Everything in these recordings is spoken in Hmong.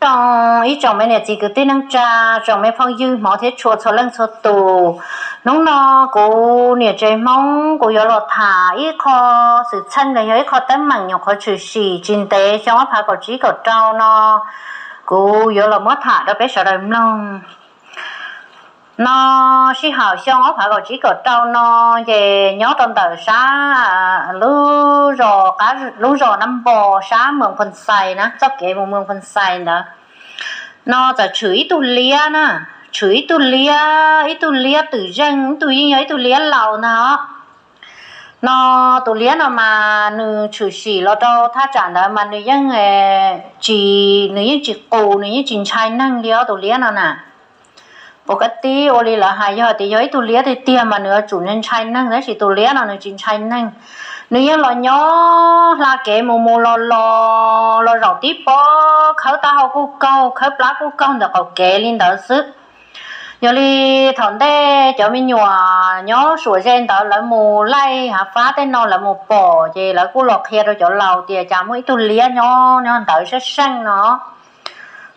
Zoo ib tsoom me niam txiv kwv tij neej tsa, tsoom me phooj ywg hmov thiab tshua txhua leej txhua tus. Hnub no kuv niam tsev Hmoob kuv yuav los tham ib qho xwm txheej los yog ib qho teeb meem nyuam qhuav tshwm sim tsis ntev xyoo ob phav kaum tsib kaum rau no, kuv yuav los muab tham rau peb sawv daws mloog. No sij hawm xyoo ob phav kaum tsib kaum rau no, ces nyob rau ntawm sab lub zos, lub zos Nab Npo sab Moos Phoo Xais na, txoj kev mus Moos Phoo Xais ntawd, no txawm tshwm ib tug liab na, tshwm ib tug liab, ib tug liab twm zeej, ib tug yeej yog ib tug liab laus ntag os. No tus liab no mas nws tshwm sim los rau thaj tsam ntawd mas nws yeej tsis, nws yeej tsis qus, nws yeej tsis ntshai neeg li os tus liab no na. Pus kab tib ua li lawv hais, yog tias yog ib tug liab tiag tiag mas nws yuav tsum ntshai neeg, tab sis tus liab no nws tsis ntshai neeg. Nws yeej los nyob hla kev mus mus los los, los zaum tib pob khawb taub hau kuj kaug, khawb plab kuj kaug ntawm qaum kev li ntawd xwb. Yog li thaum ntej cov me nyuam nyob suam ze ntawd lawv mus laij hav fab tej no lawv mus pom ces lawv kuj los qhia rau cov laus tias cas muaj ib tug liab nyob nyob ntawd sab seej no.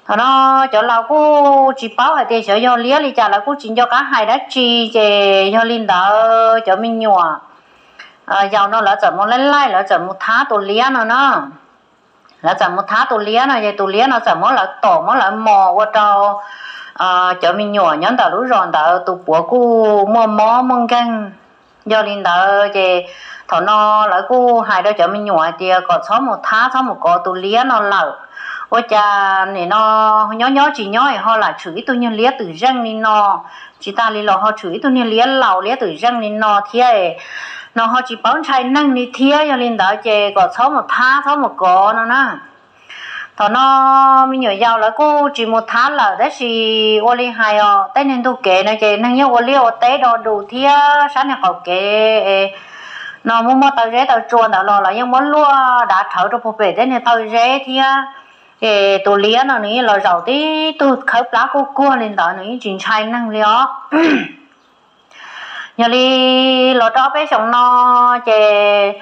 Thaum no cov laus kuj tsis paub hais tias xyov yog liab li cas, lawv kuj tsis nco qab hais dab tsi, ces yog li ntawd cov me nyuam yaus no lawv txawm mus laij laij, lawv txawm mus thab tus liab no na. Lawv txawm mus thab tus liab no, ces tus liab no txawm muab lawv tom muab lawv mos ua rau cov me nyuam nyob ntawm lub zos ntawd tus puav kuj muaj mob muaj nkeeg. Yog li ntawd ces thaum no lawv kuj hais rau cov me nyuam hais tias kom txhob mus thab txhob mus kov tus liab no lawm. Ua cas nim no nyob nyob tsis nyob es ho lam tshwm ib tug nyuag liab twm zeej li no, tsis tas li los ho tshwm ib tug niag liab laus liab twm zeej li no thiab, no ho tsis paub ntshai neeg li thiab. Yog li ntawd ces kom txhob mus thab txhob mus kov no na. Thaum no me nyuam yaus lawv kuj tsis mus thab lawm, tab sis ua li hais os, tej niag ntug kev no ces neeg yeej ua liaj ua teb do dus thiab, sab niag qaum kev no muaj muaj taw zeb taw tsua ntawd los lawv yeej muab luaj dav rhawv rau puag pem tej niag taw zeb thiab. Ces tus liab no nws yeej los zaum tib tug khawb plab kuj kuag li ntawd, nws yeej tsis ntshai neeg li os. Yog li los rau peb xyoo no ces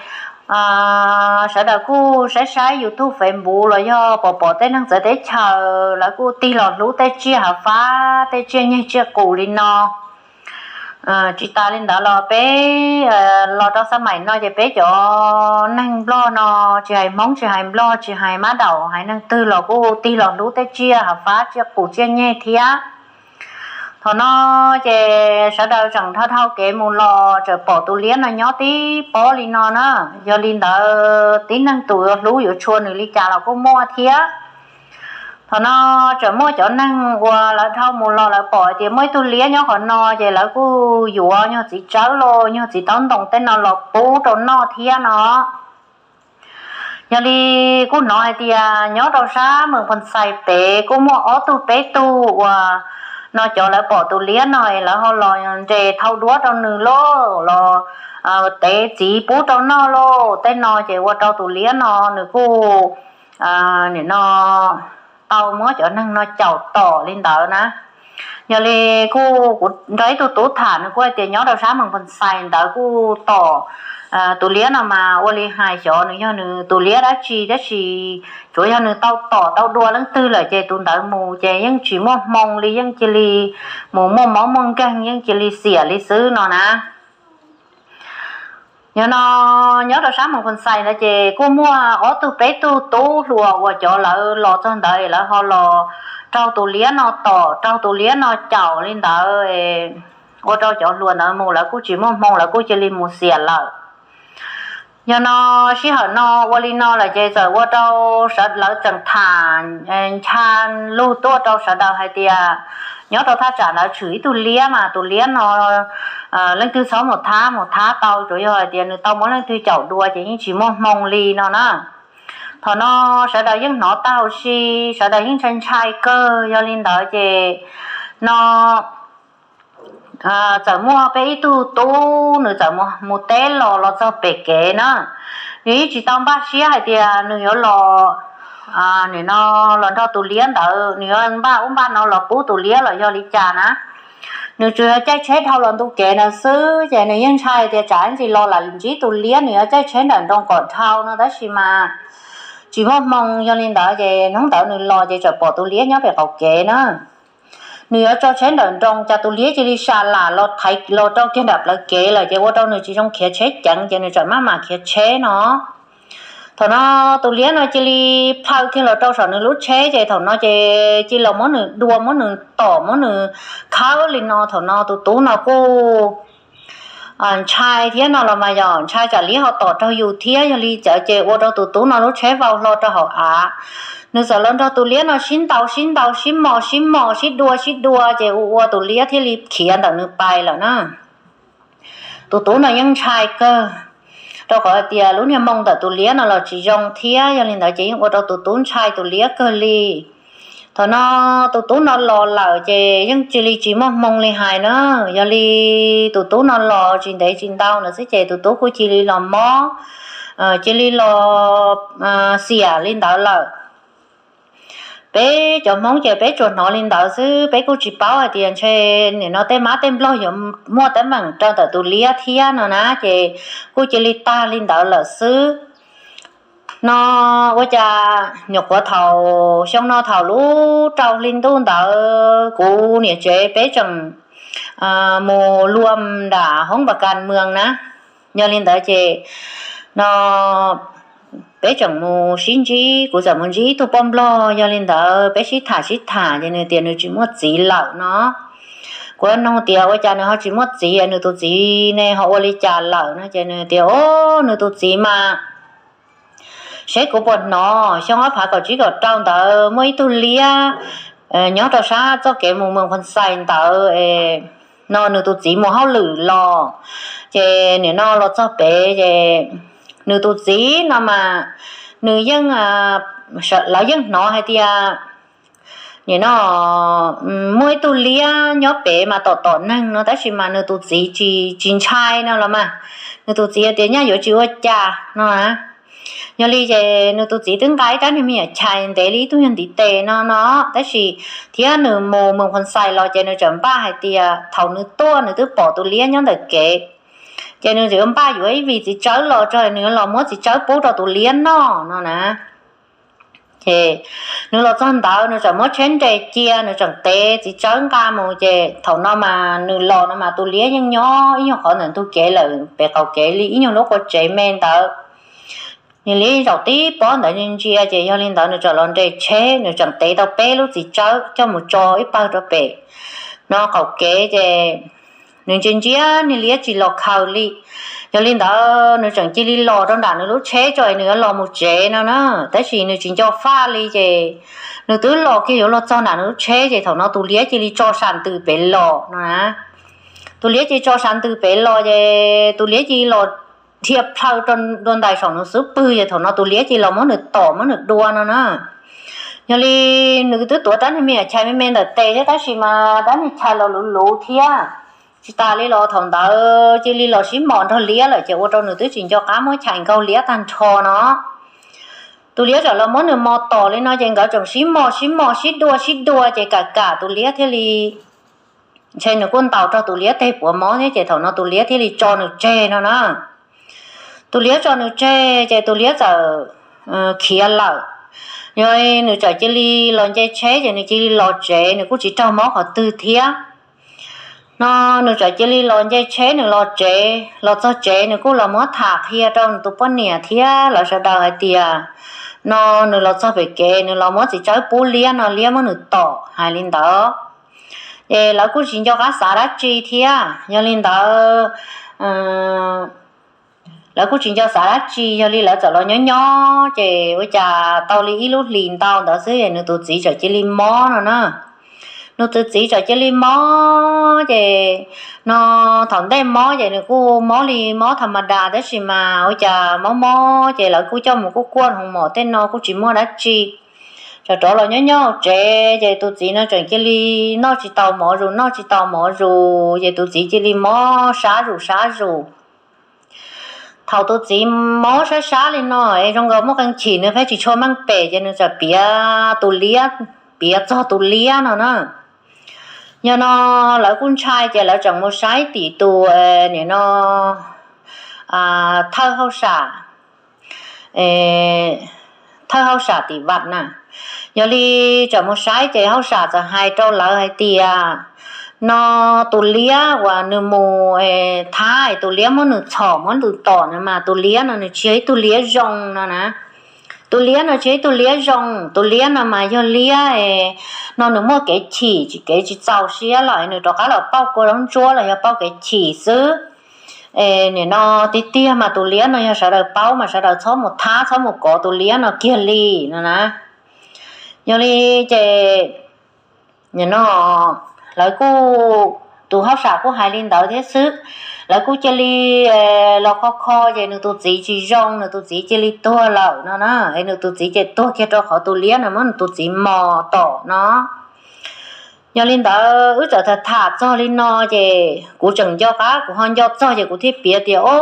sawv daws kuj saib saib YouTube, Facebook los yog pom pom tej neeg txawv teb chaws lawv kuj tig los hlub tej tsiaj hav fab, tej tsiaj nyeg tsiaj qus li no. Tsis tas li ntawd los peb los rau xab maim no ces peb cov neeg Nplog no, tsis hais Hmoob tsis hais Nplog tsis hais mab daum hais neeg twg los kuj tig los hlub tej tsiaj hav fab tsiaj qus tsiaj nyeg thiab. Thaum no ces sawv daws tseem dhau dhau kev mus los txawm pom tus liab no nyob tib pob li no na. Yog li ntawd tib neeg tus yuav hlub yuav tshua nws li cas los kuj muaj thiab. Thaum no tseem muaj cov neeg uas lawv dhau mus los lawv pom hais tias muaj ib tug liab nyob qhov no ces lawv kuj yuav nyuag txiv tsawb los nyuag txiv taub ntoo tej no los pub rau noj thiab no. Yog li kuj hnov hais tias nyob rau sab Moos Phoo Xais pem kuj muaj ob tug peb tug uas no cov lawv pom tus liab no es lawv ho los nres thau duab rau nws lauj, los tev txiv pub rau noj lauj, tej no ces ua rau tus liab no nws kuj nim no tau muab cov neeg no caum tom li ntawd na. Yog li kuj kuv nrog ib tug tub tham nws kuj hais tias nyob rau sab Moos Phoo Xais ntawd kuj tom tus liab no mas ua li hais xyov nws yog nws tus liab dab tsi, tab sis tsuav yog nws tau tom tau dua leej twg lawm ces tus ntawd mus ces yeej tsis muaj hmoo li, yeej cia li mus muaj mob muaj nkeeg, yeej cia li xiam li xwb no na. Yog no nyob rau sab Moos Phoo Xais ntawd ces kuj muaj ob tug peb tug tub hluas uas cov lawv los txog ntawd lawv ho los raug tus liab no tom, raug tus liab no caum li ntawd, ua rau cov hluas ntawd mus lawv kuj tsis muaj hmoo, lawv kuj cia li mus xiam lawm. Yog no sij hawm no ua li no lawm ces txawm ua rau lawv tseem tham ncha lug tuaj rau sawv daws hais tias nyob rau thaj tsam ntawd tshwm ib tug liab mas tus liab no leej twg txhob mus thab, mus thab tau tsuas yog hais tias nws tau muab leej twg caum dua ces yeej tsis muaj hmoo li no na. Thaum no sawv daws yeej hnov tag huv si, sawv daws yeej ntshai ntshai kawg. Yog li ntawd ces no txawm muaj peb ib tug tub nws txawm mus teb los los txog pem kev na, nws yeej tsis tau npaj siab hais tias nws yuav los, nim no los nrog tus liab ntawd, nws yuav npaj ub npaj no los pub tus liab los yog li cas na. Nws tsuas yog caij tsheb dhau los ntu kev ntawd xwb ces nws yeej ntshai tias tsam ntsis los lam ntsib tus liab, nws yuav caij tsheb nram nroog kom dhau no, tab sis mas tsis muaj hmoo, yog li ntawd ces hnub ntawd nws los ces txawm pom tus liab nyob pem qaum kev na. Nws yuav tso tsheb nrawm nroos, cas tus liab cia li sa lam los thaiv los rau kiag nram plawv kev lawm, ces ua rau nws tsis zoo khiav tsheb ceev, ces nws txawm maj mam khiav tsheb no. Thaum no tus liab no cia li plhaw kiag los rau saum nws lub tsheb, ces thaum no ces cia li los muab nws dua, muab nws tom, muab nws khawb li no. Thaum no tus tub no kuj ntshai thiab no los mas yog ntshai tsam liab ho tom raug yus thiab, yog li ntawd ces ua rau tus tub no lub tsheb vau hlo rau hauv av. Nws txawm los nrog tus liab no sib ntaus sib ntaus, sib mos sib mos, sib dua sib dua, ces ua ua tus liab thiaj li khiav ntawm nws pais lawm na. Tus tub no yeej ntshai kawg, rau qhov tias lub niag moo ntawm tus liab no los tsis zoo thiab, yog li ntawd ces yeej ua rau tus tub ntshai tus liab kawg li. Thaum no tus tub no los lawm ces yeej cia li tsis muaj hmoo li hais na. Yog li tus tub no los tsis ntev tsis ntau ntawd xwb ces tus tub kuj cia li los mob, cia li los xiam li ntawd lawm. Peb cov Hmoob ces peb tsuas hnov li ntawd xwb, peb kuj tsis paub hais tias ntshe nim no tej mab tej nplog yuav muaj teeb meem rau ntawm tus liab thiab no na, ces kuj cia li tag li ntawd lawm xwb. No ua cas nyuam qhuav thaum xyoo no thaum lub rau hli ntuj ntawd kuv niam tsev peb tseem mus luam nram hoob pas kas mws na. Yog li ntawd ces no peb tseem mus sib ntsib, kuv txawm mus ntsib ib tug poj nplog, yog li ntawd peb sib tham sib tham ces nws tias nws tsis muaj txiv lawm no. Kuv nug tias ua cas nws ho tsis muaj txiv, nws tus txiv ne ho ua li cas lawm no, ces nws tias o, nws tus txiv mas seb kuv puas hnov, xyoo ob phav kaum tsib kaum rau ntawd muaj ib tug liab nyob rau sab txoj kev mus Moos Phas Xais ntawd no nws tus txiv mus hauj lwm los, ces nim no los txog pem ces nws tus txiv no mas nws yeej, lawv yeej hnov hais tias nim no muaj ib tug liab nyob pem mas tom tom neeg no, tab sis mas nws tus txiv tsis ntshai no los mas, nws tus txiv tias nyaj yuav tsis ua cas no. Yog li ces nws tus txiv twb nqa ib rab niag me nyuam chais ntev li ib tug nyuag ntiv tes no no, tab sis thiab nws mus Moos Phas Xais los ces nws txawm npaj hais tias thaum nws tuaj nws twb pom tus liab nyob ntawm kev, ces nws txawm yuav npaj yuav ib vij txiv tsawb los tso, nws yuav los muab txiv tsawb pub rau tus liab noj no na. Ces nws los txog ntawd nws txawm muab tsheb nres cia, nws tseem tev txiv tsawb nqa mus, ces thaum no mas nws los no mas tus liab yeej nyob ib nyuag qhov ntawm ntug kev lawm pem qaum kev li ib nyuag lub qua tsev me ntawd. Nws li zaum tib pob ntawd ntsia ntsia, ces yog li ntawd nws txawm los nres tsheb, nws tseem tev tau peb lub txiv tsawb coj mus tso ib pawg rau pem no qaum kev, ces nws ntsia ntsia niag liab tsis los khaws li. Yog li ntawd nws tseem cia li los rau nram nws lub tsheb tso es nws yuav los mus tsev no na, tab sis nws tsis nco faj li, ces nws twb los kiag yuav los txog nram nws lub tsheb, ces thaum no tus liab cia li tso sas ntws pem los no na. Tus liab cia li tso sas ntws pem los, ces tus liab cia li los dhia plhaw rau dua ntais saum nws xub pwg, ces thaum no tus liab cia li los muab nws tom muab nws dua no na. Yog li nws twb tuav rab niag me nyuam chais me me ntawm tes thiab, tab sis mas rab niag chais los luv luv thiab. Tsis tas li los thaum ntawd cia li los sib mos nrog liab lawm, ces ua rau nws twb tsis nco qab muab chais nkaug liab tag nrho no. Tus liab txawm los muab nws mos tom li no, ces nkawd tseem sib mos sib mos sib dua sib dua, ces kam kam tus liab thiaj li, ntshe nws kuj ntaus rau tus liab teg puas mob thiab, ces thaum no tus liab thiaj li tso nws tseg no na. Tus liab tso nws tseg, ces tus liab txawm khiav lawm. Yog nws txawm cia li los nce tsheb, ces nws cia li los tsev, nws kuj tsis raug mob qhov twg thiab. No nws txawm cia li los nce tsheb nws los tsev, los txog tsev nws kuj los muab tham qhia rau nws tus poj niam thiab lawv sawv daws hais tias no nws los txog pem kev nws los muab txiv tsawb pub liab no liab muab nws tom hais li ntawd. Ces lawv kuj tsis nco qab xav dab tsi thiab, yog li ntawd lawv kuj tsis nco xav dab tsi, yog li lawv txawm los nyob nyob, ces ua cas tau li ib lub hlis ntau ntawd xwb es nws tus txiv txawm cia li mob no na. Nws tus txiv txawm cia li mob, ces no thaum ntej mob ces nws kuj mob li mob tha ma das, tab sis mas ua cas mob mob ces lawv kuj coj mus kuj kuaj hoo mom tej no kuj tsis muaj dab tsi. Txawm rov los nyob nyob tsev, ces tus txiv no tseem cia li noj tsis tau mov zus, noj tsis tau mov zus, ces tus txiv cia li mob sab zus sab zus. Thaum tus txiv mob sab sab li no es zoo nkaus muaj qee chim nws pheej tsis tshua meej pem, ces nws txawm piav tus liab, piav txog tus liab no na. Yog no lawv kuj ntshai, ces lawv tseem mus saib tim tus nim no thawj hauj sam, thawj thawj hauj sam tim vaj na. Yog li txawm mus saib ces hauj sam txawm hais rau lawv hais tias, no tus liab uas nws mus thab es tus liab muab nws txhom muab nws tom no mas tus liab no nws tsis yog ib tug liab zoo no na. Tus liab no tsis yog ib tug liab zoo, tus liab no mas yog liab no nws muaj kev chim, kev tsis txaus siab lawm nws rov qab los pauj kua zaub ntsuab los yog pauj kev chim xwb. Es nim no tiag tiag mas tus liab no yog sawv daws paub mas sawv daws txhob mus thab txhob mus kov tus liab no kiag li no na. Yog li ces no lawv kuj, tus hauj sam kuj hais li ntawd thiab xwb. Lawv kuj cia li los kho kho ces nws tus txiv tsis zoo, nws tus txiv cia li tuag lawm no na. Es nws tus txiv ces tuag kiag rau qhov tus liab no muab nws tus txiv mos tom no. Yog li ntawd wb txawm tham tham txog li no ces kuv tseem nco qab, kuv ho nco txog ces kuv thiaj piav tias, o,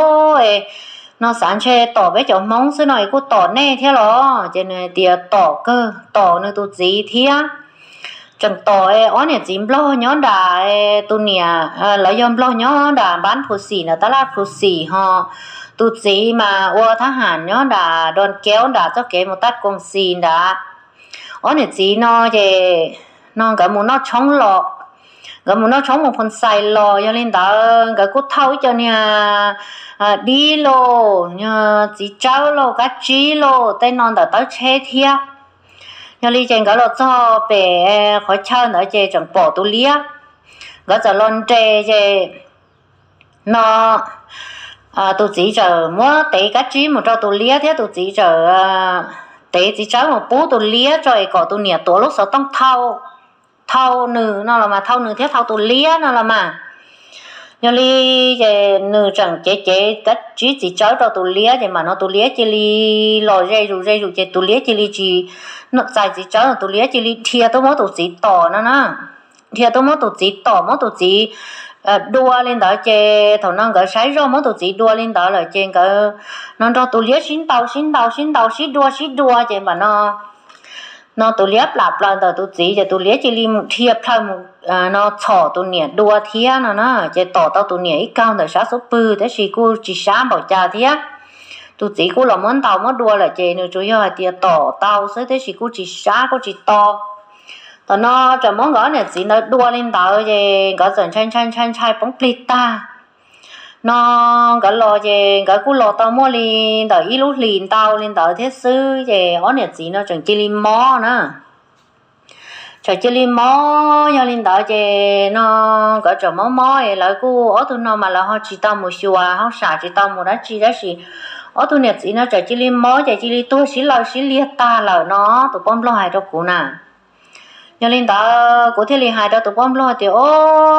no xav ntshe tom peb cov Hmoob xwb no es kuj tom nej thiab los? Ces nws hais tias tom kawg, tom nws tus txiv thiab. Tseem tom ob niam txiv Nplog nyob nram, tus niam lawv yog Nplog nyob nram npab Phu Xim na, tab laj Phu Xim ho tus txiv mas ua thab ham nyob nram Don Kev nram txoj kev mus taj Koos Xis nrad. Ob niam txiv no ces no nkawd mus noj tshoob los, nkawd mus noj tshoob mus Phoo Xais los, yog li ntawd nkawd kuj thauj ib co niag dib lauj, txiv tsawb lauj, kab tsib lauj, tej no ntawm tawb tsheb thiab. Yog li ces nkawd los txog pem qhov chaw ntawd ces tseem pom tus liab. Nkawd txawm los nres ces no tus txiv txawm muab tev kab tsib mus rau tus liab thiab tus txiv txawm tev txiv tsawb mus pub tus liab tso es kom tus niam tuav lub xov tooj thauj nws no los mas, thauj nws thiab thauj tus liab no los mas. Yog li ces nws tseem cev cev kab tsib txiv tsawb rau tus liab ces mam no tus liab cia li los ze zus ze zus ces tus liab cia li tsis txais txiv tsawb, tus liab cia li dhia tuaj muab tus txiv tom no na. Dhia tuaj muab tus txiv tom, muab tus txiv dua li ntawd ces thaum no nkawd saib zoj muab tus txiv dua li ntawd lawm ces nkawd no nrog tus liab sib ntaus sib ntaus sib ntaus sib dua sib dua ces mam no no tus liab plam plaws ntawm tus txiv ces tus liab cia li mus dhia plhaw mus no txhom tus niam dua thiab no na. Ces tom tau tus niam ib kaug ntawm sab xub pwg tab sis kuj tsis sab npaum cas thiab. Tus txiv kuj los muab ntaus muab dua lawm ces nws tsuas yog hais tias tom tau xwb tab sis kuj tsis sab kuj tsis to. Thaum no txawm muab nkawd niam txiv ntawd dua li ntawd ces nkawd txawm ntshai ntshai ntshai ntshai poob plig tag. No nkawd los ces nkawd kuj los tau muaj li ntawm ib lub hlis ntau li ntawd thiab xwb ces ob niam txiv no tseem cia li mob na. Tseem cia li mob, yog li ntawd ces no nkawd tseem mob mob es lawv kuj ob tug no mas lawv ho tsis tau mus xyuas hauj sam tsis tau mus dab tsi tab sis ob tug niam txiv no tseem cia li mob ces cia li tuag sib law sib liag tag lawm no, tus poj nplog hais rau kuv na. Yog li ntawd kuv thiaj li hais rau tus poj nplog tias, o,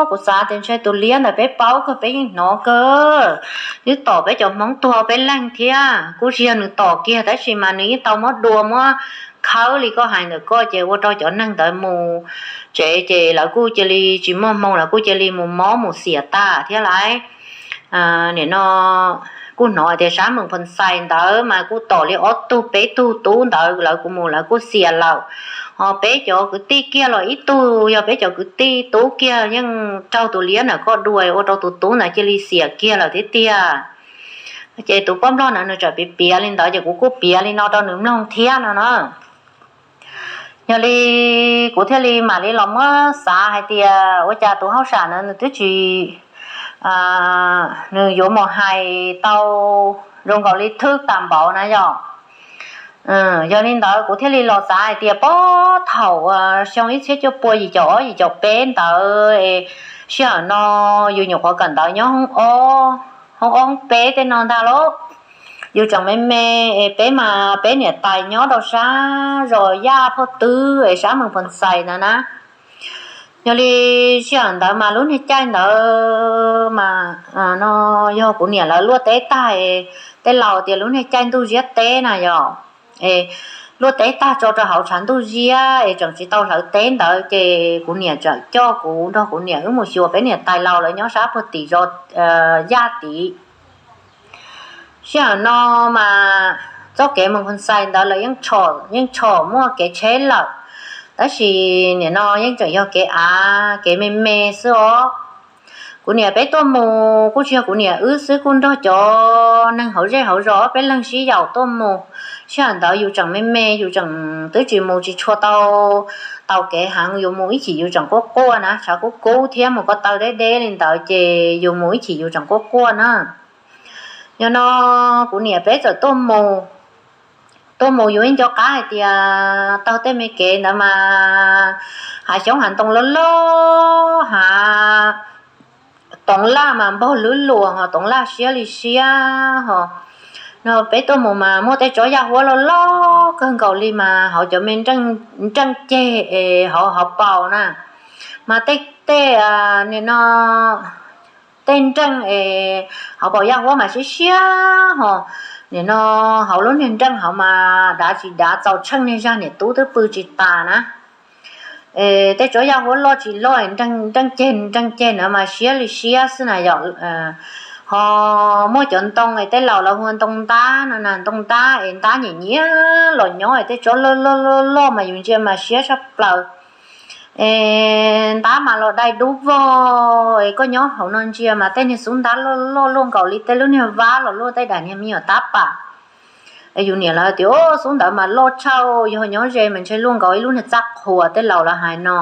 kuv xav tias ntshe tus liab ntawd peb paub kawg, peb yeej hnov kawg, twb tom peb cov Hmoob tuag peb leeg thiab, kuj tsis yog nws tom kiag tab sis mas nws yeej tau muab dua muab khawb li koj hais ntawm koj ces ua rau cov neeg ntawd mus tsev ces lawv kuj cia li tsis muaj hmoo, lawv kuj cia li mus mob mus xiam tag thiab lauj. Nim no kuj hnov tias sab Moos Phoos Xais ntawd mas kuj tom li ob tug peb tug tub ntawd lawv kuj mus lawv kuj xiam lawm. Ho peb cov kwv tij kiag los ib tug yog peb cov kwv tij tub kiag yeej raug tus liab ntawm koj dua ua rau tus tub ntawd cia li xiam kiag lawm thiab tiag. Ces tus poj nplog ntawd nws txawm piav piav li ntawd ces kuv kuj piav li no rau nws mloog thiab no na. Yog li kuv thiaj li mam li los muab xav hais tias ua cas tus hauj sam ntawd nws twb tsis, nws yuav mus hais tau zoo nkaus li thwj tas npaum na yog. Yog li ntawd kuv thiaj li los xav hais tias puag thaum xyoo ib txhiab cuaj pua yim caum ob yim caum peb ntawd, sij hawm no yus nyuam qhuav kawm ntawv nyob hoob ob, hoob ob hoob peb tej no ntag lauj. Yus tseem me me es peb mas peb niam tais nyob rau sab zos Yaj Phauj Twb es sab Moos Phoos Xais ntawd na. Yog li sij hawm ntawd mas lub niag caij ntawd mas no yog kuv niam lawv luaj teb tag, tej laus tias lub niag caij ntuj ziab teb na yog, luaj teb tag tso rau hauv tshav ntuj ziab es tseem tsis tau hlawv teb ntawd ces kuv niam txawm coj kuv nrog kuv niam wb mus xyuas peb niam tais laus lawv nyob sab puag tim zos Yaj tid. Sij hawm no mas txoj kev Moos Phoos Xais ntawd lawv yeej tshom muaj kev tsheb lawm, tab sis nim no yeej tseem yog kev av kev me me xwb os. Kuv niam peb tuaj mus kuj tsis yog kuv niam wb xwb, kuj nrog cov neeg hauv zej hauv zos ob peb leeg sib yaum tuaj mus. Sij hawm ntawd yus tseem me me, yus tseem twb tsis mus tsis tshua tau, tau kev heev, yus mus ib chim yus tseem quaj quaj na, tshav kub kub thiab mus ko taw deb deb li ntawd ces yus mus ib chim yus tseem quaj quaj na. Yog no kuv niam peb txawm tuaj mus, tuaj mus yus ib nco qab hais tias taug tej me kev ntawd mas hav xyoob hav ntoo loj loj, hav toov laj mas npog lwb luas ho toov laj siab li siab ho. No peb tuaj mus mas muaj tej tsob yaj huab loj loj kawg nkaus li mas hauv cov me nreej ceg es hauv hauv paus na, mas tej tej no tej nreej es hauv paus yaj huab mas siab siab ho. Nim no hauv lub niag nreej hauv mas dav tsis dav txaus tsheej niag zag niam tub twb pw tsis tas na. Tej tsob yaj huab loj tsis loj, nreej ceg nreej ceg na mas siab li siab xwb na yom. Ho muaj cov ntoo es tej laus lawv hu ua ntoo ntab no na, ntoo ntab es ntab nyiam nyiam los nyob es tej tsob loj loj loj loj mas yus ntsia mas siab tshaj plaws. Es ntab mas los dai dub vog es koj nyob hauv no ntsia mas tej niag xub ntab loj loj luaj nkaus li tej lub niag vab los luaj tej daim niag me nyuam tab pam. Yus niam lawv tias xub ntawd mas loj tshaj, yog nyob ze mas ntshe luaj nkaus ib lub niag txaj qhuas tej laus lawv hais no.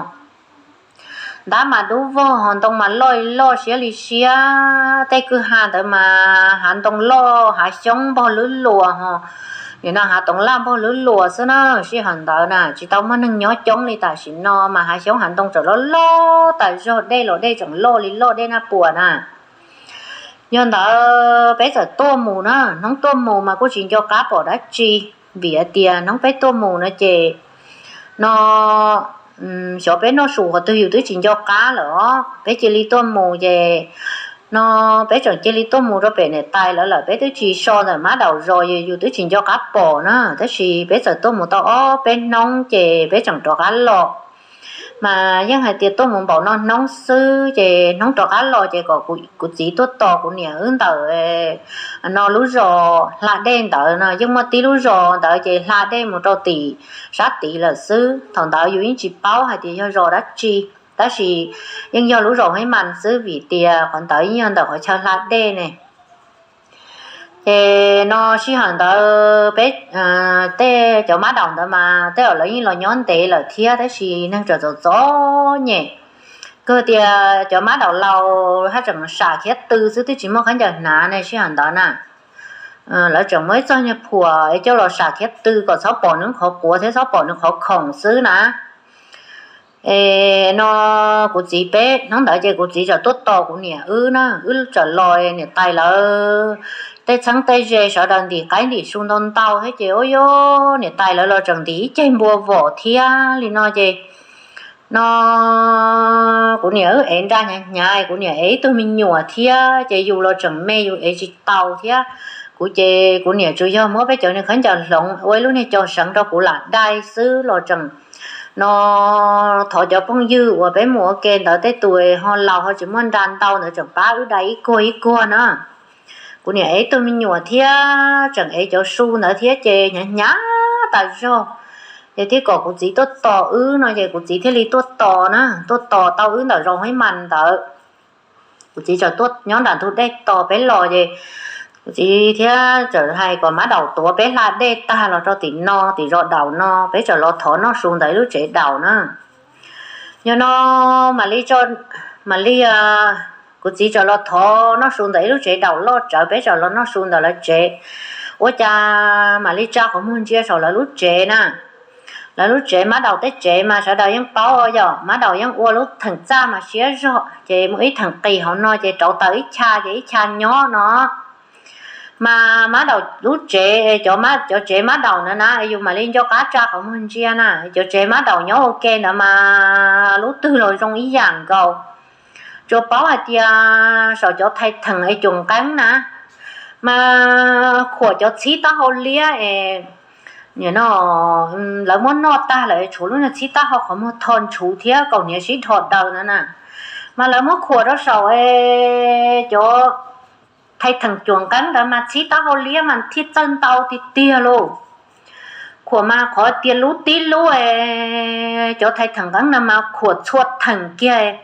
Ntab mas dub vog ho ntoo mas loj loj siab li siab, tej kwj ha ntawd mas hav ntoo loj hav xyoob npog lwb luas ho. Nim no hav toov laj npog lwb luas xwb na, sij hawm ntawd na tsis tau muaj neeg nyob coob li tam sim no mas hav xyoob hav ntoo tseem loj loj tas zog, dej los dej tseem loj li loj dej naj puas na. Yog ntawd peb txawm tuaj mus na, hnub tuaj mus mas kuj tsis nco qab pom dab tsi, vim hais tias hnub peb tuaj mus no ces no xyov peb noj su qhov twg yus twb tsis nco qab lawm os. Peb cia li tuaj mus ces no peb tseem cia li tuaj mus rau pem niam tais lawv lawm, peb twb tsis so ntawm mab daum zos, yus twb tsis nco qab pom na, tab sis peb txawm tuaj mus tau ob peb hnub ces peb tseem rov qab los. Mas yeej hais tias tuaj mus npaum no hnub xwb ces hnub rov qab los ces kom kuv txiv tuaj tos kuv niam wb ntawm no lub zos hla dej ntawd no, yeej muaj tib lub zos ntawd ces hla dej mus rau tim sab tid lawm xwb. Thaum ntawd yus yeej tsis paub hais tias yog zos dab tsi, tab sis yeej yog lub zos Huib Mas xwb vim tias qhov ntawd yeej yog ntawm qhov chaw hla dej ne. Ces no sij hawm ntawd peb, tej cov mab daum ntawd mas tej zaum lawv yeej los nyob ntev lawm thiab, tab sis neeg tseem txom txom nyem kawg tias cov mab daum laus haj tseem sam khiav tw xwb twb tsis muaj khaub ncaws hnav ne sij hawm ntawd na. Lawv tseem muaj ib txoj nyuag phuam es coj los sam khiav tw kom txhob pom nws qhov quav thiab txhob pom nws qhov khoom xwb na. Es no kuv txiv peb hnub ntawd ces kuv txiv txawm tuaj tos kuv niam wb na, wb txawm los niam tais lawv tej txheeb tej ze sawv daws ntim qaib ntim su ntau ntau thiab ces ua yog niam tais lawv los tseem ntim ib ceg npua vom thiab li no ces no kuv niam wb ev nra hnyav hnyav, kuv niam ev ib tug me nyuam thiab ces yus los tseem me yus ev tsis tau thiab. Kuv ces kuv niam tsuas yog muab peb cov niag khaub ncaws hloov ua ib lub niag co seev rau kuv lam dai xwb los tseem no thov cov phooj ywg uas peb mus ua ke ntawd tej tus ho laus ho tsis muaj nra ntau ntawd tseem pab wb dai ib kuag ib kuag na. Kuv niam ev ib tug me nyuam thiab tseem ev cov su ntawd thiab ces hnyav hnyav tas zog. Ces thiaj kom kuv txiv tuaj tos wb no ces kuv txiv thiaj li tuaj tos na, tuaj tos tau wb ntawm zos Huib Mas ntawd. Kuv txiv txawm tuaj nyob nram ntug dej tos peb los ces kuv txiv thiab txawm hais kom mab daum tuav peb hla dej tag los rau tim no, tim zos daum no, peb txawm los thov noj su ntawm ib lub tsev daum na. Yog no mam li, mam li kuv txiv txawm los thov noj su ntawm ib lub tsev daum loj tsawv, peb txawm los noj su ntawm lawv tsev. Ua cas mam li tsa qhov muag ntsia saum lawv lub tsev na. Lawv lub tsev, mab daum tej tsev mas sawv daws yeej paub yom, mab daum yeej ua lub theem txaj mas siab zog ces muaj ib theem qis hauv no ces rauv taws ib chav ces ib chav nyob no. Mas mab daum lub tsev, cov, cov tsev mab daum ntawd na yus mam li nco qab tsa qhov muag ntsia na, cov tsev mab daum nyob ua ke ntawd mas lub twg los zoo ib yam nkaus. Tsuas paub hais tias saum cov thais theem es cuam nqeeb na mas khuam cov txhib taub hau liab es no lawv muab noj tag lawm tshuav lub niag txhib taub hau qhov muag tho ntshuv thiab kaus hniav sib dhos daws na na. Mas lawv muab khuam rau saum es cov thais theem cuam nqeeb ntawd mas txhib taub hau liab mas thiaj txawj ntau tiag tiag lauj. Khuam mas qhov tias lub tib lub es cov thais theem nqeeb ntawd mas khuam txhua theem kiag,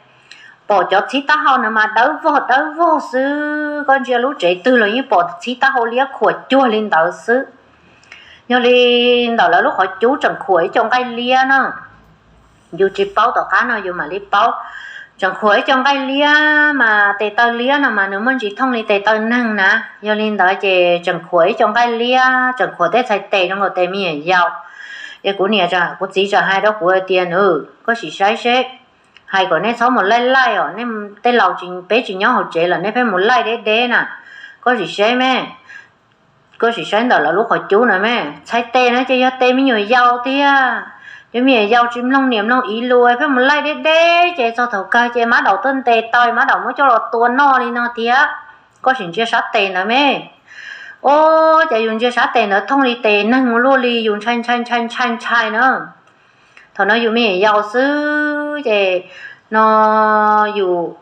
pom cov txhib taub hau ntawd mas dawb vog dawb vog xwb, koj ntsia lub tsev twg los yeej pom txhib taub hau liab khuam cuag li ntawd xwb. Yog li ntawm lawv lub qhov cub tseem khuam ib co nqaij liab na, yus tsis paub, tom qab no yus mam li paub. Tseem khuam ib co nqaij liab mas tes taw liab no mas nws muaj ntsis thooj li tes taw neeg na. Yog li ntawd ces tseem khuam ib co nqaij liab, tseem khuam tej txhais tes zoo nkaus tes me nyuam yaus. Ces kuv niam, kuv txiv txawm hais rau kuv tias, Nws, koj sim saib seb, hais kom nej txhob mus laij laij os, nej tej laus, peb tsis nyob hauv tsev lawm, nej pheej mus laij deb deb na. Koj sim saib me, koj sim saib ntawm lawv lub qhov cub na me, txhais tes na ces yog tes me nyuam yaus tiag. Cov me nyuam yaus tsis mloog niam mloog txiv lus, pheej mus laij deb deb ces txog thaum kawg ces mab daum tuaj ntes taw, mab daum muab coj los tua noj li no tiag. Koj sim ntsia sab tes ntawd me. Ua cas yus ntsia sab tes ntawd thooj li tes neeg ua luaj li, yus ntshai ntshai ntshai ntshai ntshai na. Thaum no yus me nyuam yaus xwb ces no yus,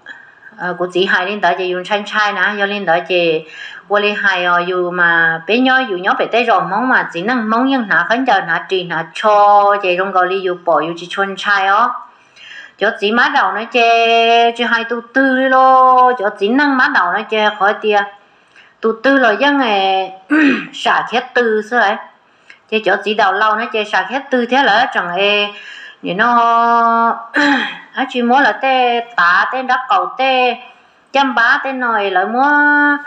kuv txiv hais li ntawd ces yus ntshai ntshai na. Yog li ntawd ces ua li hais os, yus mas peb nyob, yus nyob pem tej zos Hmoob mas txiv neej Hmoob yeej hnav khaub ncaws, hnav ris hnav tsho, ces zoo nkaus li yus pom yus tsis tshua ntshai os. Cov txiv mab daum no ces tsis hais tus twg li los, cov txiv neej mab daum no ces qhov tias tus twg los yeej sam khiav tw xwb. Ces cov txiv daum laus no ces sam khiav tw thiab, lawv tseem e, nim no dab tsi muab lawv tej tav, tej nrab qaum, tej caj npab tej no es lawv muab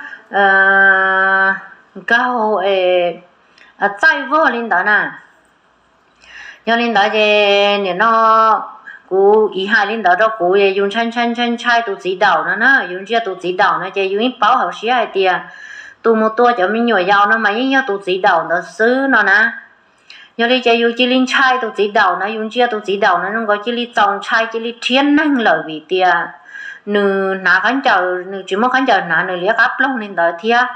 nkaug txaij vog li ntawd na. Yog li ntawd ces nim no kuv txiv hais li ntawd rau kuv es yus ntshai ntshai ntshai ntshai tus txiv daum no na. Yus ntsia tus txiv daum no ces yus yeej paub hauv siab hais tias tus mus tua cov me nyuam yaus no mas yeej yog tus txiv daum ntawd xwb no na. Yog li ces yus cia li ntshai tus txiv daum na, yus ntsia tus txiv daum na zoo nkaus cia li txaus ntshai, cia li rhiab neeg lawm vim tias nws hnav khaub ncaws, nws tsis muaj khaub ncaws hnav, nws liab qab ploog li ntawd thiab.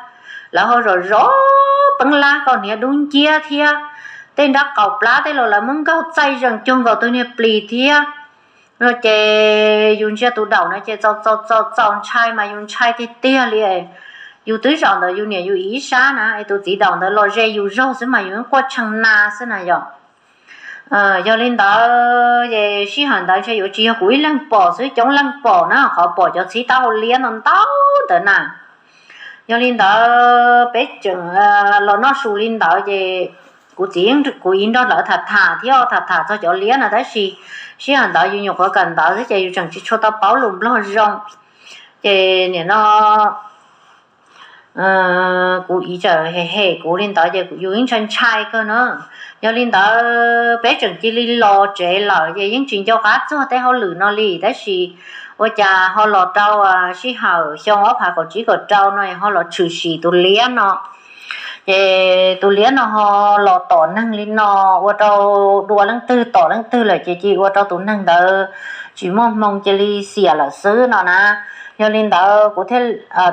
Lawv ho zom zov peeb lab, kaus hniav dub nciab thiab, tej nrab qaum plab tej los lawv muab nkaug txaij zees cuag nkaus tus niag plis thiab. Ces yus ntsia tus daum no ces txaus txaus txaus txaus ntshai mas yus ntshai tiag tiag li. Yus twb zaum ntawm yus niam yus txiv ib sab na, es tus txiv daum ntawd los ze yus zaug xwb mas yus quaj tshee na xwb na yom. Yog li ntawd ces sij hawm ntawd ntshe yuav tsis yog kuv ib leeg pom xwb, coob leej pom na, qhov pom cov txhib taub hau liab ntau ntau ntawd na. Yog li ntawd peb tseem los noj su li ntawd ces kuv txiv, kuv txiv nrog lawv tham tham thiab, tham tham txog cov liab no, tab sis sij hawm ntawd yus nyuam qhuav kawm ntawv xwb ces yus tseem tsis tshua tau paub lus Nplog zoo. Ces nim no kuv txiv txawm hem hem kuv li ntawd ces yus yeej ntshai ntshai kawg na. Yog li ntawd peb tseem cia li los tsev lawm ces yeej tsis nco qab txog tej hauj lwm no li, tab sis ua cas ho los rau sij hawm xyoo ob phav kaum tsib kaum rau no ho los tshwm sim tus liab no. Ces tus liab no ho los tom neeg li no, ua rau dua leej twg tom leej twg lawm ces cia ua rau tus neeg ntawd tsis muaj hmoo, cia li xiam lawm xwb no na. Yog li ntawd kuv thiaj,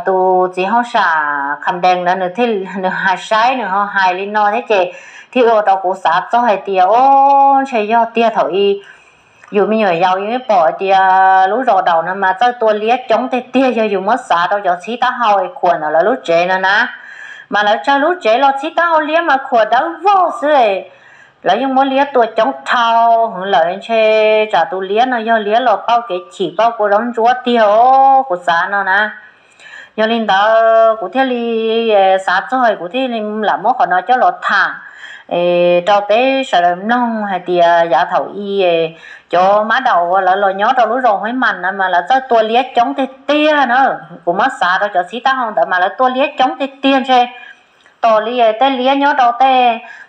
tus txiv hauj sam Kham Dees ntawd nws thiaj, nws hais, saib nws ho hais li no thiab ces thiaj ua rau kuv xav txog hais tias, o, ntshe yog tiag thaum i yus me nyuam yaus yus pom tias lub zos daum no mas txawj tua liab coob tiag tiag, yog yus muab xav rau cov txhib taub hau khuam ntawm lawv lub tsev no na, mas lawv tsawg lub tsev los txhib taub hau liab mas khuam dawb vog xwb. Lawv yeej muab liab tua coob dhau heev lawm, ntshe tsam tus liab no yog liab los pauj kev chim pauj kua zaub ntsuab tiag os, kuv xav no na. Yog li ntawd kuv thiaj li xav txog, kuv thiaj li lam muab qhov no coj los tham rau peb sawv daws mloog hais tias yav thaum i cov mab daum uas lawv los nyob rau lub zos Huaib Mas na mas lawv txawj tua liab coob tiag tiag na. Kuv muab xav rau cov txhib taub hau ntawd mas lawv tua liab coob tiag tiag, ntshe tos li tej liab nyob rau tej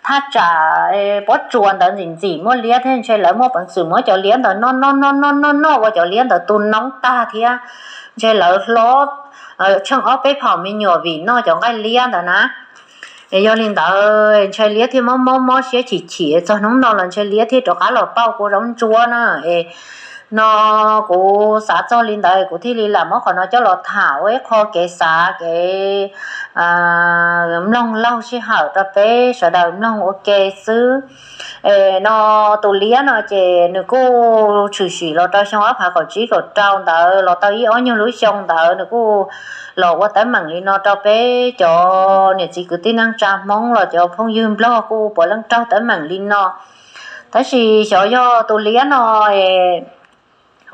thaj tsam pob tsuas ntawd ntxim ntxim muaj liab thiab, ntshe lawv muaj peev xwm muab cov liab ntawd noj noj noj noj noj noj ua cov liab ntawd tu noob tag thiab, ntshe lawv hlob tsheej ob peb phaum me nyuam vim noj cov nqaij liab ntawd na. Es yog li ntawd ntshe liab thiaj mob mob mob siab chim chim, txog hnub no los ntshe liab thiaj rov qab los pauj kua zaub ntsuab na. Es no kuv xav txog li ntawd kuv thiaj li lam muab qhov no coj los tham ua ib qho kev xav kev mloog laug sij hawm rau peb sawv daws mloog ua ke xwb. Es no tus liab no ces nws kuj tshwm sim los rau xyoo ob phav kaum tsib kaum rau ntawd los tau ib ob nyuag lub xyoo ntawd nws kuj los ua teeb meem li no rau peb cov niam txiv kwv tij neej tsa Hmoob los cov phooj ywg Nplog kuj puav leej raug teeb meem li no. Tab sis xyov yog tus liab no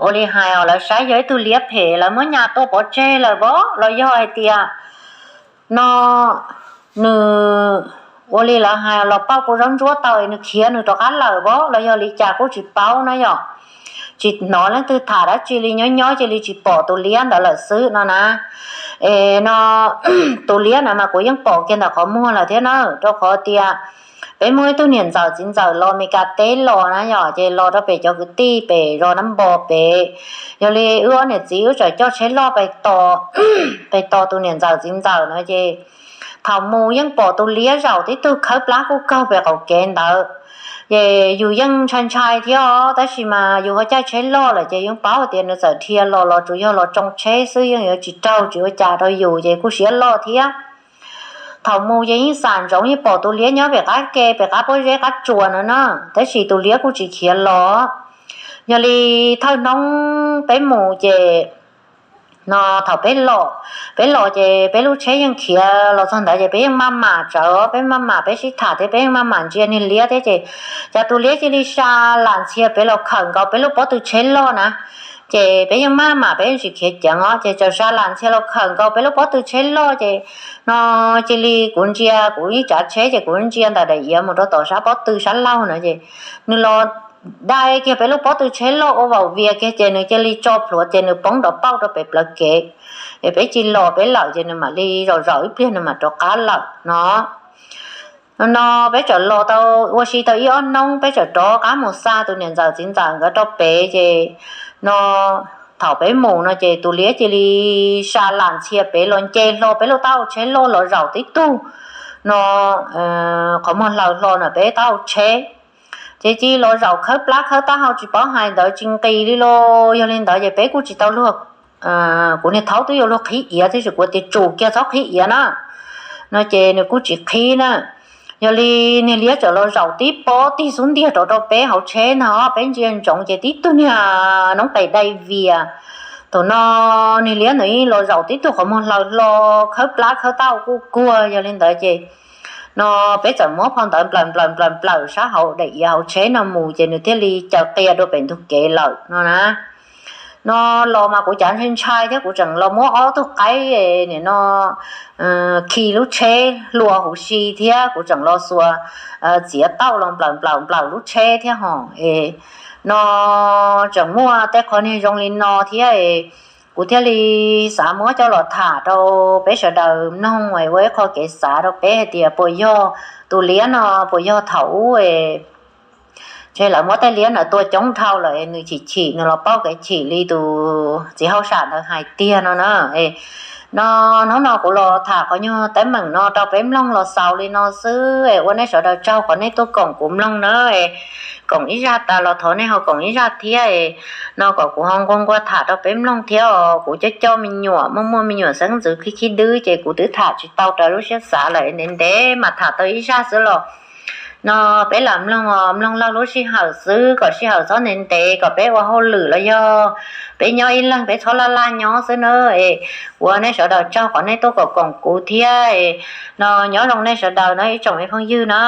ua li hais os, lawv saib yog ib tug liab phem lawv muab nyas tua pov tseg lawm los yog hais tias no nws ua li lawv hais los pauj kuv zaub ntsuab tau es nws khiav nws rov qab lawm pob los yog li cas kuj tsis paub na yom. Tsis hnov leej twg tham dab tsi li, nyob nyob cia li tsis pom tus liab ntawd lawm xwb no na. Es no tus liab na mas kuv yeej pom kiag ntawm qhov muag lawm thiab na, rau qhov tias peb muaj ib tug niam ntxawm txiv ntxawm los Meskas teb los na yom, ces los rau pem cov kwv tij pem zos Nab Npo pem. Yog li wb ob niam txiv wb txawm coj tsheb loj pes tos tus niam ntxawm txiv ntxawm no ces thaum mus yeej pom tus liab zaum tib tug khawb plab kuj kaug pem qaum kev ntawd. Ces yus yeej ntshai ntshai thiab os, tab sis mas yus ho caij tsheb loj lawm ces yeej paub tias nws txawm dhia los los tsuas yog los tsoo tsheb xwb, yeej yuav tsis raug tsis ua cas rau yus ces kuj siab loj thiab. Thaum mus ces yeej xam ntsoov yeej pom tus liab nyob pem qab ke pem qab pob zeb qab tsuas no na, tab sis tus liab kuj tsis khiav los. Yog li thawj hnub peb mus ces no thaum peb los, peb los ces peb lub tsheb yeej khiav los txog ntawd ces peb yeej maj mam tsawv, peb maj mam peb sib tham thiab peb yeej maj mam ntsia niag liab thiab ces cas tus liab cia li sa lam ntxhias pem los khawm nkaus peb lub pob tw tsheb loj na. Ces peb yeej maj mam peb yeej tsis khiav ceev os, ces txawm sa lam ntxhias los khawm nkaus peb lub pob tw tsheb loj ces no cia li kuv ntsia kuv ib tsav tsheb ces kuv ntsia ntawm daim iav mus rau tom sab pob tw sab laug no ces nws los dai kiag peb lub pob tw tsheb loj ua vaum vias kiag ces nws cia li tso plhuav ces nws poob nrov pauj rau pem plawv kev. Es peb cia li los peb lawm ces nws mam li zaum zaum ib pliag nws mam rov qab lawm no. No peb txawm los tau ua si tau ib ob hnub peb txawm rov qab mus xa tus niam ntxawm txiv ntxawm nkawd rau pem ces no thaum peb mus no ces tus liab cia li sa lam ntxhias pem los nce hlo peb lub taub hau tsheb loj los zaum tib tug no qhov muag hlaws hlo na peb taub hau tsheb. Ces cia li los zaum khawb plab khawb taub hau tsis paub hais ntawd tsis nqis li los yog li ntawd ces peb kuj tsis tau luag, kuv niag thaub twb yuav luag qhib iav tab sis kuv tias tsum kiag txhob qhib iav na no ces nws kuj tsis qhib na. Yog li niag liab txawm los zaum tib pob tig xub ntiag rau rau peb hauv tsheb no peb ntsia ntsoov ces tib tug niag noob qes dai vias. Thaum no niag liab ntawd los zaum tib tug qhov muag hlaws hlo khawb plab khawb taub hau kuj kuag yog li ntawd ces no peb txawm muab phau ntawv nplawm nplawm nplawm nplawm sab hauv daim iav hauv tsheb no mus ces nws thiaj li caws qia dua pem ntug kev lawm no na. No los mas kuv cav ntshai ntshai thiab kuv tseem los muab ob tug qaib nim no khi lub tsheb hlua huv si thiab kuv tseem los xuas txiav tauj los nplawm nplawm nplawm lub tsheb thiab ho no tseem muaj tej qhov niag zoo li no thiab. Kuv thiaj li xav muab coj los tham rau peb sawv daws mloog ua ib qho kev xav rau peb hais tias puas yog tus liab no puas yog thaum ub ntshe lawv muab tej liab ntawd tua coob dhau lawm nws chim chim nws los pauj kev chim li tus txiv hauj sam ntawd hais tiag no na. No hnub no kuv los tham qhov nyuag teeb meem no rau peb mloog los xaus li no xwb es ua nej sawv daws tsaug qhov nej tuaj koom kuv mloog na. Koom ib zaj tas los thov nej ho koom ib zaj thiab no kom kuv ho nquag nquag tham rau peb mloog thiab os. Kuv coj coj me nyuam muaj muaj me nyuam xeeb ntxwv khib khib dwb ces kuv twb tham tsis tau raws lub siab xav lawm, ntev ntev mas tham tau ib zaj xwb los no peb lam mloog os, mloog laug lub sij hawm xwb kom sij hawm txhob ntev ntev kom peb ua hauj lwm los yog peb nyob ib leeg peb txhob laj laj nyob xwb na. Es ua nej sawv daws tsaug qhov nej tuaj koom koom kuv thiab no nyob zoo nej sawv daws na ib tsoom me phooj ywg na.